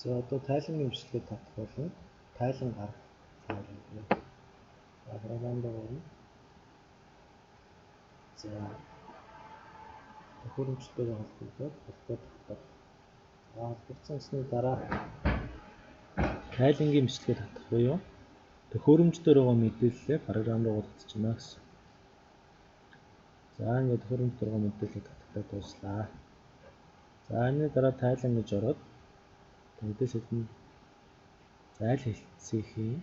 За одоо тайлангийн бичлэгээ татах болон тайлан гаргах заавал. За програм дээр орно. За төхөөрөмжтэйгээ холбогдоод холбоо татах. За холбогдсон дараа тайлангийн бичлэгээ татах буюу төхөөрөмж дээр байгаа мэдээллээ програм руу татчих байна гэсэн. За ингээд төхөөрөмж дээр байгаа мэдээллийг татахтаа дууслаа. За энэ дараа тайлан гэж ороод мэдээс хэдэн зайл хэлтсийн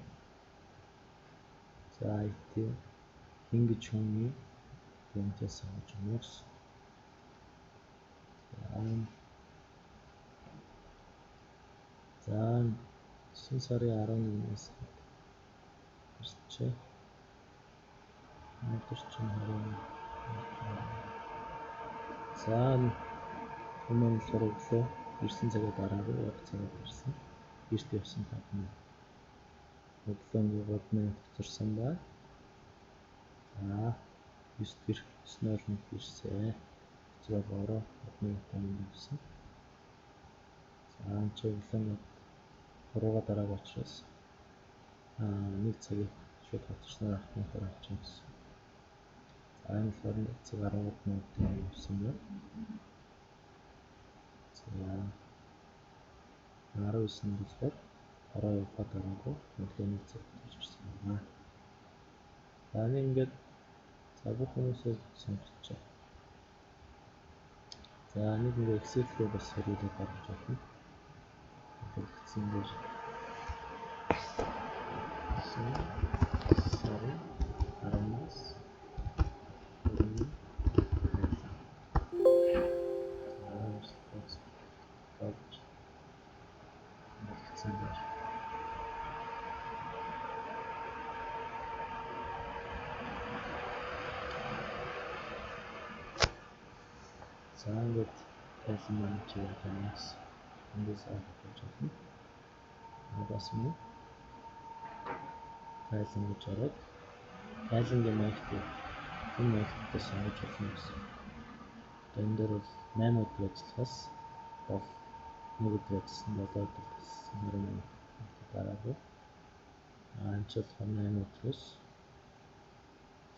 за IT хин гэж хүний тэмцээс сонгож өгнө гэсэн. За 9 сарын 11-ээс ирчээ. Өнөөдөр чинь 21. За өмнө нь болохоор өглөө 9 цагаа дараагүй урт цагаар ирсэн. Эрт явсан тав минут. Өглөө 3 минут хоцорсон байна. За 9 дэх 9:01 ирсэн. Хоцроод ороо 3 минутын өмнө явсан. За энэ ч өглөө 3-га дараагүй учраас 1 цагийг шууд хоцорсноор 10 минутаар авчихсан гэсэн. За энэ болохоор 1 цаг 13 минутын өмнө явсан байна. За 19-нд болохоор ороо явахаа дараагүй өглөө 1 цаг хоцорч ирсэн байна. За энэ ингээд за бүх хүмүүсээ сонгочихъя. За нэг ингээд Excel рүү бас хэрэглээд гаргаж болно. Хэрэгцсэн дээр 9 сарын 10-аас 4 За ингээд тайлан маань чи яаж байна гэсэн. Эндээс авах болно. Бас мөн тайлан гэж ороод тайлангийн маягт энэ маягттай сонгож болно гэсэн. Одоо энэ дээр бол 8 өдөр ажиллахаас бол 1 өдөр ажилласан, 7 өдөр тассан 20 минут дараагүй. Энэ ч болохоор 8 өдрөөс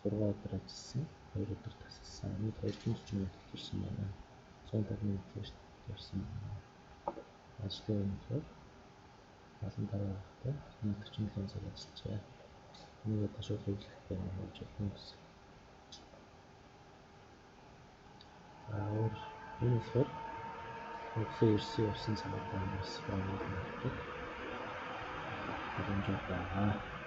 6 өдөр ажилласан, 2 өдөр тасалсан. Нийт 240 минут ирсэн байна. 150 минут явсан байна. Ажлын өмнөхөр 75 байхдаа 47 цаг ажиллажээ. Энийг одоо шууд хэвлэх юм болж байна гэсэн. За өөр энэ болохоор өглөө ирсэн явсан цагаар бас байгуулдаг боломжтой байгаа.